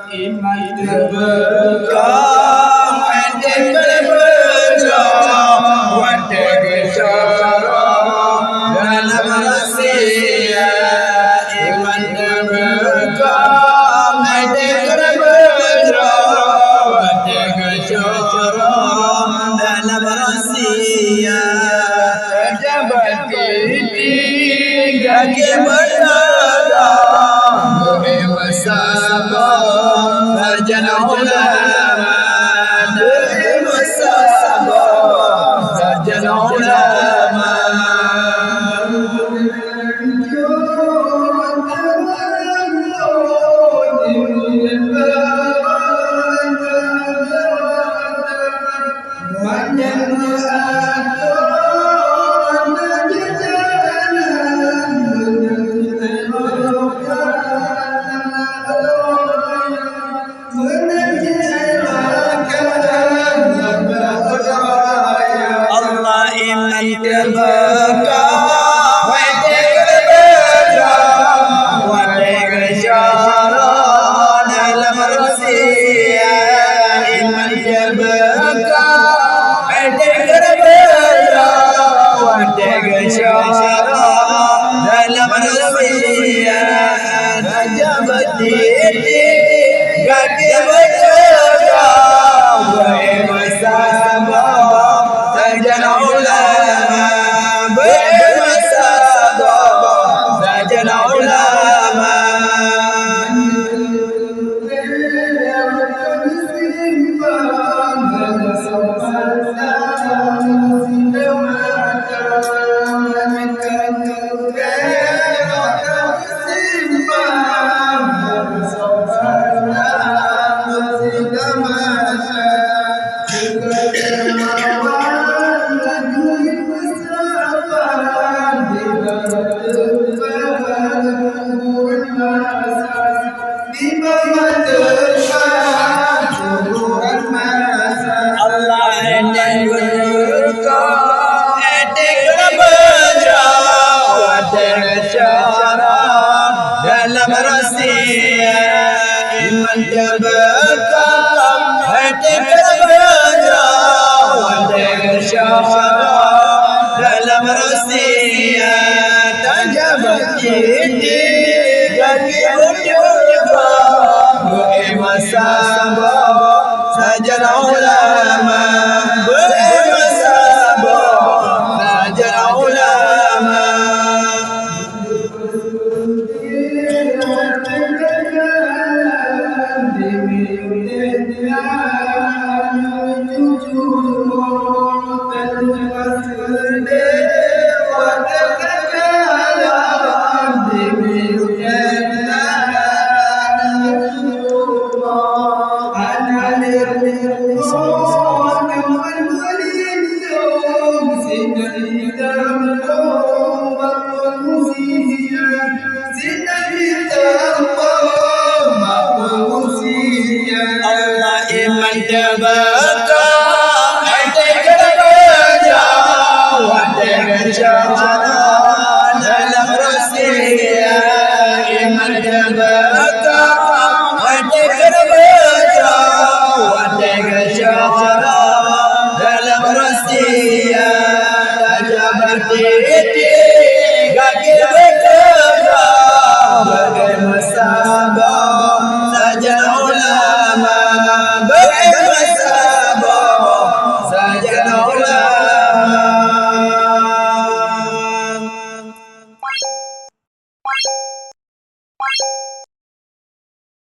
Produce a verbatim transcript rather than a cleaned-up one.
Iman teubeukam, hati teubeudôh, watèe geusyuruh dalam rahsia. Iman teubeukam, hati teubeudôh, watèe geusyuruh dalam rahsia. Pejabat tinggi, gaki berdarah, meu'en meusaboh, sarjana ulama, meu'en meusaboh, sarjana ulama. Allah iman teubeukam, watèe geusyuruh, watèe geusyuruh dalam rahsia. Iman teubeukam, hati teubeudôh, watèe geusyuruh dalam rahsia. Raja berdiri, gaki bertegak, beu'en meusaboh, sarjana ulama, beu'en meusaboh, sarjana ulama. Allah nyan geuko, etik beujroh, watèe syuruh dalam rahsia. Iman teubeukam, etik beujroh, watèe syuruh dalam rahsia. Tajabat tinggi, gaki beujroh, beu'en meusaboh, sarjana ulama, beu'en meusaboh, sarjana ulama. Allah iman teubeukam, etik beujroh, watèe syuruh dalam rahsia. Iman teubeukam, etik beujroh, watèe syuruh dalam rahsia. Tajabat tinggi, gaki beujroh, beu'en meusaboh, sarjana ulama, beu'en meusaboh,